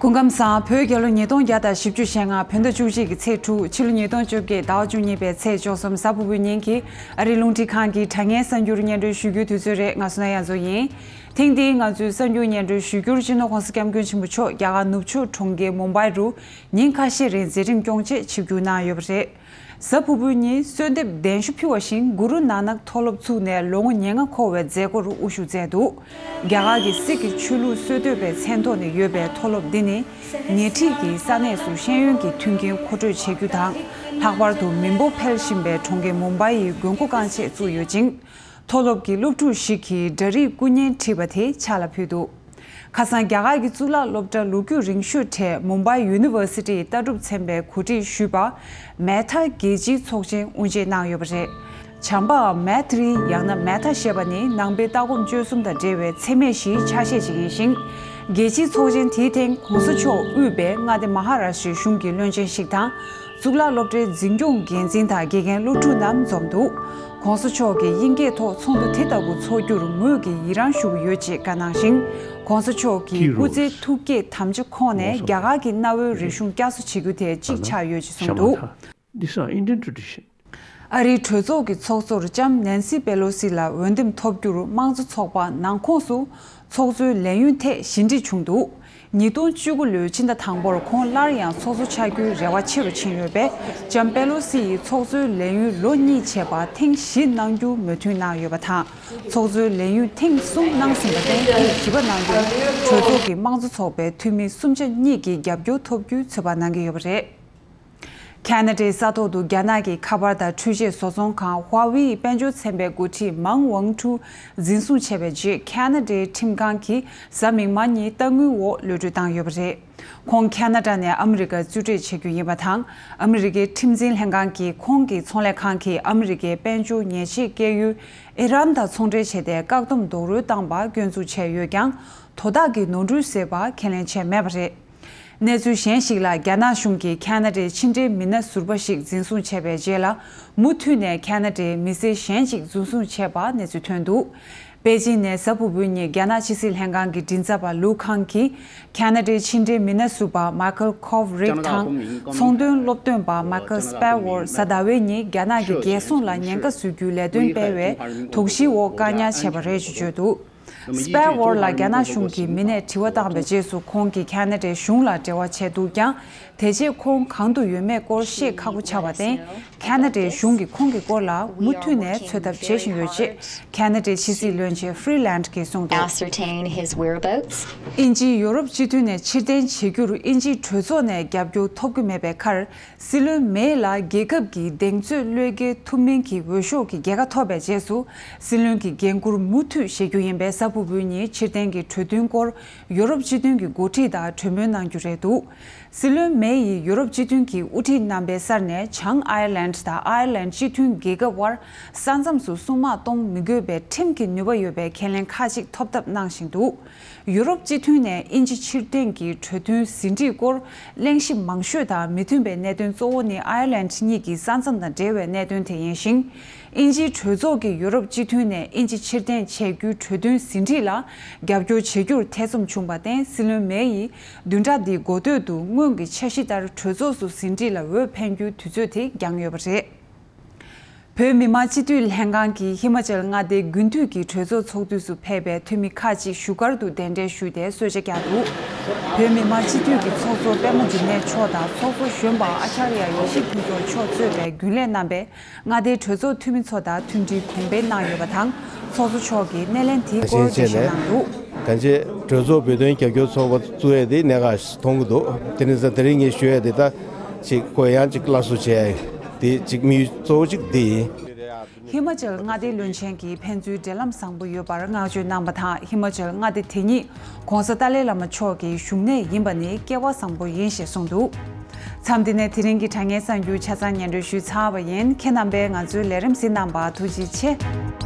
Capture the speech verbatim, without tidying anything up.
སྐུ་ཁམས་བཟང་། བོད་རྒྱལ་ལོ་ཉིས་སྟོང་བརྒྱ་དང་བཞི་བཅུ་ཞེ་ལྔ་བོད་ཟླ་བཅུ་གཅིག་གི་ཚེས་དྲུག་ཕྱི་ལོ་ཉིས་སྟོང་བཅོ་བརྒྱད་ཟླ་བ་བཅུ་གཉིས་པའི་ཚེས་བཅུ་གསུམ་གཟའ་ཕུར་བུའི་ཉིན་གྱི་ཨ་རིའི་རླུང་འཕྲིན་ཁང་གི་དྲ་བརྙན་གསར་འགྱུར་སྙན་སྒྲོན་ཞུ་རྒྱུའི་དུས་ཚོད་རེད། ང་སོ་ན་ཡ་མཚོ་ཡིན། ཐེངས་འདིའི་ང་ཚོའི་གསར་འགྱུར་སྙན་སྒྲོན་ཞུ་རྒྱུར་སྤྱི་ནོར་༸གོང་ས་༸སྐྱབས་མགོན་ཆེན་པོ་མཆོག་རྒྱ་གར་ནུབ་ཕྱོགས་གྲོང་ཁྱེར་མུམ་བྷའི་རུ་ཉིན་ཁ་ཤས་རིང་མཛད་རིམ་སྐྱོང་ཆེད་ཆིབས་བསྒྱུར་གནང་ཡོད་པ་རེད། གཟའ་ཕུར་བུའི་ཉིན་གསོལ་འདེབས་གདན་ཞུ་ཕུལ་བ་བཞིན་གུ་རུ་ནཱ་ནག་མཐོ་སློབ་ཚུགས་ནས་ལོ་ངོ་ཉེར་ལྔ་འཁོར་བའི་མཛད་སྒོར་དབུ་བཞུགས་མཛད་འདུག་རྒྱ་གར་གྱི་སིག་གི་ཆོས་ལུགས་སྲོལ་གཏོད་པའི་མཚན་ཐོག་ནས་ཡོད་པའི་མཐོ་སློབ་འདི་ནི་ཉེ་འཁྲིས་ཀྱི་ས་གནས་སུ་ཤེས་ཡོན་གྱི་མཐུན་རྐྱེན་མཁོ་སྤྲོད་བྱེད་རྒྱུ་དང་། ལྷག་པར་དུ་མི་འབོར་འཕེལ་བཞིན་པའི་གྲོང་ཁྱེར་མུམ་བྷའི་ཡི་དགོས་མཁོ་བསྐང་ཆེད་བཙུགས་ཡོད་ཅིང་། མཐོ་སློབ་ཀྱི་སློབ་ཕྲུག་ཞིག་གིས་འདྲ་རིས་སྐུ་བརྙན་བྲིས་པ་དེ་ཕྱག་ལ་ཕུལ་འདུག་ཁ་སང་རྒྱ་གར་གྱི་གཙུག་ལག་སློབ་གྲྭ་ལོ་རྒྱུས་རིང་ཤོས་གྲས་མུམ་བྷའི་ཡུ་ནི་ཝར་སི་ཊིའི་ལྟ་གྲུབ་ཚན་པས་གོ་སྒྲིག་ཞུས་པ་མེ་ཐ་རྒྱལ་སྤྱིའི་ཚོགས་ཆེན་དབུ་འབྱེད་གནང་ཡོད་པ་རེད། བྱམས་པའམ་མེ་ཐི་རི་ཡང་ན་མེ་ཐ་ཞེས་པ་ནི་ནང་པའི་ལྟ་སྒོམ་སྤྱོད་གསུམ་དང་འབྲེལ་བའི་མཚན་སྨད་བཞིའི་ཆ་ཤས་ཤིག་ཡིན་ཞིང་། རྒྱལ་སྤྱིའི་ཚོགས་ཆེན་དེའི་སྟེང་༸གོང་ས་མཆོག་དབུས་པའི་མངའ་སྡེ་མ་ཧ་ར་ཤི་གཞུང་གི་བློན་ཆེན་ཞིག་དང་། གཙུག་ལག་སློབ་གྲྭའི་འཛིན་སྐྱོང་འགན་འཛིན་དང་དགེ་རྒན་སློབ་ཕྲུག་རྣམས་འཛོམས་འདུག ༸གོང་ས་མཆོག་གིས་དབྱིན་སྐད་ཐོག་ཚོགས་འདུ་དེ་ལྟ་བུ་འཚོགས་རྒྱུར་ངོས་ཀྱིས་ཡི་རངས་ཞུ་གི་ཡོད་ཅེས་བཀའ་གནང་ཞིང་། ༸གོང་ས་མཆོག་གིས་སྐུ་ཚེའི་ཐུགས་བསྐྱེད་དམ་བཅའ་ཁོངས་ནས་རྒྱ་གར་གྱི་གནའ་བོའི་རིག་གཞུང་བསྐྱར་གསོ་བྱེད་རྒྱུ་དེ་གཅིག་ཆགས་ཡོད་ཅེས་གསུངས་འདུག These are Indian tradition. ཨ་རིའི་གྲོས་ཚོགས་ཀྱི་ཚོགས་གཙོར་ལྕམ་ནན་སི་པེ་ལོ་སི་ལ་འོས་འདེམས་ཐོབ་རྒྱུར་དམངས་གཙོ་ཚོགས་པ་ནང་ཁོངས་སུ་ཚོགས་གཙོའི་ལས་ཡུན་ཐད་ཞི་འགྲིག་བྱུང་འདུག་ཉིས་སྟོང་བཅུ་དགུ་ལོའི་ཕྱི་ཟླ་དང་པོར་ཁོང་སླར་ཡང་ཚོགས་གཙོ་ཆགས་རྒྱུའི་རེ་བ་ཆེ་རུ་ཕྱིན་ཡོད་པས། ལྕམ་པེ་ལོ་སི་ཡིས་ཚོགས་གཙོའི་ལས་ཡུན་ལོ་གཉིས་བྱས་པ་ཐེངས་བཞི་གནང་རྒྱུ་མོས་མཐུན་གནང་ཡོད་པ་དང་། ཚོགས་གཙོའི་ལས་ཡུན་ཐེངས་གསུམ་གནང་ཟིན་པ་སྟེང་ཐེངས་བཞི་པ་གནང་རྒྱུར་གྲོས་ཚོགས་ཀྱི་དམངས་གཙོ་ཚོགས་པའི་འཐུས་མི་སུམ་ཆ་གཉིས་ཀྱིས་རྒྱབ་སྐྱོར་ཐོབ་རྒྱུའི་ཚོད་དཔག་གནང་གི་ཡོད་པ་རེད། ཁ་ན་ཌའི་ས་ཐོག་ཏུ་རྒྱ་ནག་གི་ཁ་པར་དང་འཕྲུལ་ཆས་བཟོ་ཚོང་ཁང་ཧྭ་ཝེ་ཡི་དཔལ་འབྱོར་ཚན་པའི་འགོ་ཁྲིད་མང་ཝང་ཀྲུའུ་འཛིན་བཟུང་བྱས་པའི་རྗེས། ཁ་ན་ཌའི་ཁྲིམས་ཁང་གིས་གཟའ་མིག་དམར་ཉིན་གཏའ་དངུལ་འོག་གློད་གྲོལ་བཏང་ཡོད་པ་རེད། ཁོང་ཁ་ན་ཌ་ནས་ཨ་མི་རི་ཀར་རྩིས་སྤྲོད་བྱེད་རྒྱུ་ཡིན་པ་དང་། ཨ་མི་རི་ཀའི་ཁྲིམས་འཛིན་ལྷན་ཁང་གིས་ཁོང་གི་ཚོང་ལས་ཁང་གིས་ཨ་མི་རི་ཀའི་དཔལ་འབྱོར་ཉེས་ཆད་བཀལ་ཡུལ་ཨི་རན་དང་ཚོང་འབྲེལ་བྱས་ཏེ་བཀག་སྡོམ་རྡོག་རོལ་བཏང་པ་སྐྱོན་འཛུགས་བྱས་ཡོད་ཀྱང་། དོ་བདག་གིས་ནོར་འཁྲུལ་བཟོས་པ་ཁས་ལེན་བྱས་མེད་པ་རེད། གནས་ཚུལ་གཞན་ཞིག་ལ། རྒྱ་ནག་གཞུང་གིས་ཁ་ན་ཌའི་ཕྱི་འབྲེལ་མི་སྣ་ཟུར་པ་ཞིག་འཛིན་བཟུང་བྱས་པའི་རྗེས་ལ། མུ་མཐུད་ནས་ཁ་ན་ཌའི་མི་སེར་གཞན་ཞིག་འཛིན་བཟུང་བྱས་པ་གནས་ཚུལ་ཐོན་འདུག་པེ་ཅིན་ནས་གཟའ་ཕུར་བུའི་ཉིན་རྒྱ་ནག་ཕྱི་སྲིད་ལྷན་ཁང་གི་མགྲིན་ཚབ་པ་ལུའུ་ཁང་གིས། ཁ་ན་ཌའི་ཕྱི་འབྲེལ་མི་སྣ་ཟུར་པ་མཱ་ཁལ་ཁོབ་རིག་དང་། ཚོང་དོན་སློབ་སྟོན་པ་མཱ་ཁལ་སྤེ་ཝོར་གཟའ་ཟླ་བའི་ཉིན་རྒྱ་ནག་གི་རྒྱལ་སྲུང་ལ་ཉེན་ཁ་བཟོ་རྒྱུའི་ལས་དོན་སྤེལ་བའི་དོགས་གཞིའི་འོག་བཀག་ཉར་བྱས་པ་རེད་ཅེས་བརྗོད་འདུག་སྤེ་ཝོར་ལ་རྒྱ་ནག་གཞུང་གིས་མི་སྣས་དྲི་བ་བཏང་བའི་རྗེས་སུ། ཁོང་གིས་ཁ་ན་ཌའི་གཞུང་ལ་འབྲེལ་བ་བྱས་འདུག་ཀྱང་། དེ་རྗེས་ཁོང་གང་དུ་ཡོད་མེད་སྐོར་ཤེས་ཁག་པོ་ཆགས་པར་བརྟེན། ཁ་ན་ཌའི་གཞུང་གིས་ཁོང་གི་སྐོར་ལ་མུ་མཐུད་ནས་འཚོལ་ཐབས་བྱེད་བཞིན་ཡོད་ཅེས། ཁ་ན་ཌའི་ཕྱི་སྲིད་བློན་ཆེན་ཧྥི་རི་ལན་གྱིས་གསུངས་འདུག Ascertain his whereabouts. དབྱིན་ཇིས་ཡོ་རོབ་སྤྱི་མཐུན་ནས་ཕྱིར་འཐེན་བྱེད་རྒྱུར་དབྱིན་ཇིའི་གྲོས་ཚོགས་ནས་རྒྱབ་སྐྱོར་ཐོབ་ཀྱི་མེད་པའི་ཁར། སྲིད་བློན་མེ་ལ་རྒྱལ་ཁབ་ཀྱི་གདེང་ཚོད་བློས་འགེལ་ཐུབ་མིན་གྱི་འོས་ཤོག་གི་རྒྱལ་ཁ་ཐོབ་པའི་རྗེས་སུ། སྲིད་བློན་གྱི་འགན་འཁུར་མུ་མཐུད་བཞེས་རྒྱུ་ཡིན་པས། གཟའ་ཕུར་བུའི་ཉིན་ཕྱིར་འཐེན་གྱི་གྲོས་མཐུན་སྐོར་ཡོ་རོབ་སྤྱི་མཐུན་གྱི་འགོ་ཁྲིད་དང་གྲོས་མོལ་གནང་རྒྱུ་རེད་འདུག་སྲིད་བློན་མེ་ཡིས་ཡུ་རོབ་སྤྱི་མཐུན་གྱི་དབུ་ཁྲིད་རྣམ་པའི་སར་ནས་བྱང་ཨའེ་ལན་དང་ཨའེ་ལན་སྤྱི་མཐུན་རྒྱལ་ཁབ་དབར་ས་མཚམས་སུ་སྲུང་དམག་གཏོང་མི་དགོས་པའི་ཁྲིམས་ཀྱི་ནུས་པ་ཡོད་པའི་ཁས་ལེན་ཁག་ཅིག་ཐོབ་ཐབས་གནང་བཞིན་འདུག་ཡུ་རོབ་སྤྱི་མཐུན་ནས་དབྱིན་ཇི་ཕྱིར་འཐེན་གྱི་གྲོས་མཐུན་ཟིན་བྲིས་སྐོར་གླེང་གཞི་མང་ཤོས་དང་མི་མཐུན་པའི་གནད་དོན་གཙོ་བོ་ནི་ཨའེ་ལན་གཉིས་ཀྱི་ས་མཚམས་དང་འབྲེལ་བའི་གནད་དོན་དེ་ཡིན་ཞིང་། དབྱིན་ཇིའི་གྲོས་ཚོགས་ཀྱིས་ཡུ་རོབ་སྤྱི་མཐུན་ནས་དབྱིན་ཇི་ཕྱིར་འཐེན་བྱེད་རྒྱུའི་གྲོས་མཐུན་ཟིན་བྲིས་ལ་རྒྱབ་སྐྱོར་བྱེད་རྒྱུར་ཐེ་ཚོམ་བྱུང་བར་བརྟེན། སྲིད་བློན་མེ་ཡིས་བདུན་ཕྲག་འདིའི་འགོ་སྟོད་དུ་སྔོན་གྱི་འཆར་གཞི་ལྟར་གྲོས་ཚོགས་སུ་ཟིན་བྲིས་ལ་འོས་འཕེན་རྒྱུའི་དུས་ཚོད་དེ་འགྱངས་ཡོད་པ་རེད། བོད་མི་མང་སྤྱི་འཐུས་ལྷན་ཁང་གིས་ཧི་མ་ཅལ་མངའ་སྡེའི་དགུན་དུས་ཀྱི་གྲོས་ཚོགས་ཚོགས་དུས་སུ་ཕེབས་པའི་འཐུས་མི་ཁག་ཅིག་བཞུགས་སྒར་དུ་གདན་འདྲེན་ཞུས་ཏེ་གསོལ་ཇ་བཀྱགས་འདུག་བོད་མི་མང་སྤྱི་འཐུས་ཀྱི་ཚོགས་གཙོ་པད་མ་འབྱུང་གནས་མཆོག་དང་ཚོགས་གཙོ་གཞོན་པ་ཨ་ཅཱརྱ་ཡེ་ཤེས་ཕུན་ཚོགས་མཆོག་གཙོས་པའི་རྒྱུན་ལས་རྣམ་པས་མངའ་སྡེའི་གྲོས་ཚོགས་འཐུས་མི་ཚོ་དང་མཐུན་སྒྲིལ་གོང་འཕེལ་གནང་ཡོད་པ་དང་། ཚོགས་གཙོ་མཆོག་གིས་སྣེ་ལེན་དེའི་སྐོར་གསལ་བཤད་གནང་འདུག་གང་ཅི་གྲོས་ཚོགས་བོད་དོན་རྒྱབ་སྐྱོར་ཚོགས་པ་བཙུགས་ཡས་དེ་གནད་འགག་མཐོང་གི་འདུག་དེ་ནི་ས་དེ་རིང་ངས་ཞུ་ཡས་དེ་ད་ཅིག་ཁོ་ཡང་ཅིག་སླར་གསོ་བྱས་ཡས་དེ་ཅིག་དམིགས་ཡུལ་གཙོ་བོ་ཅིག་འདི་ཡིན། ཧི་མ་ཅལ་མངའ་སྡེའི་བློན་ཆེན་གྱིས་ཕན་ཚུན་འབྲེལ་ལམ་བཟང་པོ་ཡོད་པར་བསྔགས་བརྗོད་གནང་བ་དང་། ཧི་མ་ཅལ་མངའ་སྡེ་དེ་ཉིད་༸གོང་ས་ཏཱ་ལའི་བླ་མ་མཆོག་གི་བཞུགས་གནས་ཡིན་པ་ནི་སྐལ་བ་བཟང་པོ་ཡིན་ཞེས་གསུངས་འདུག་མཚམས་འདི་ནས་དེ་རིང་གི་དྲ་བརྙན་གསར་འགྱུར་ཆ་ཚང་སྙན་སྒྲོན་ཞུས་ཚར་བ་ཡིན། ཁྱེད་རྣམ་པས་ང་ཚོའི་ལས་རིམ་གཟིགས་གནང་བར་ཐུགས་རྗེ་ཆེ།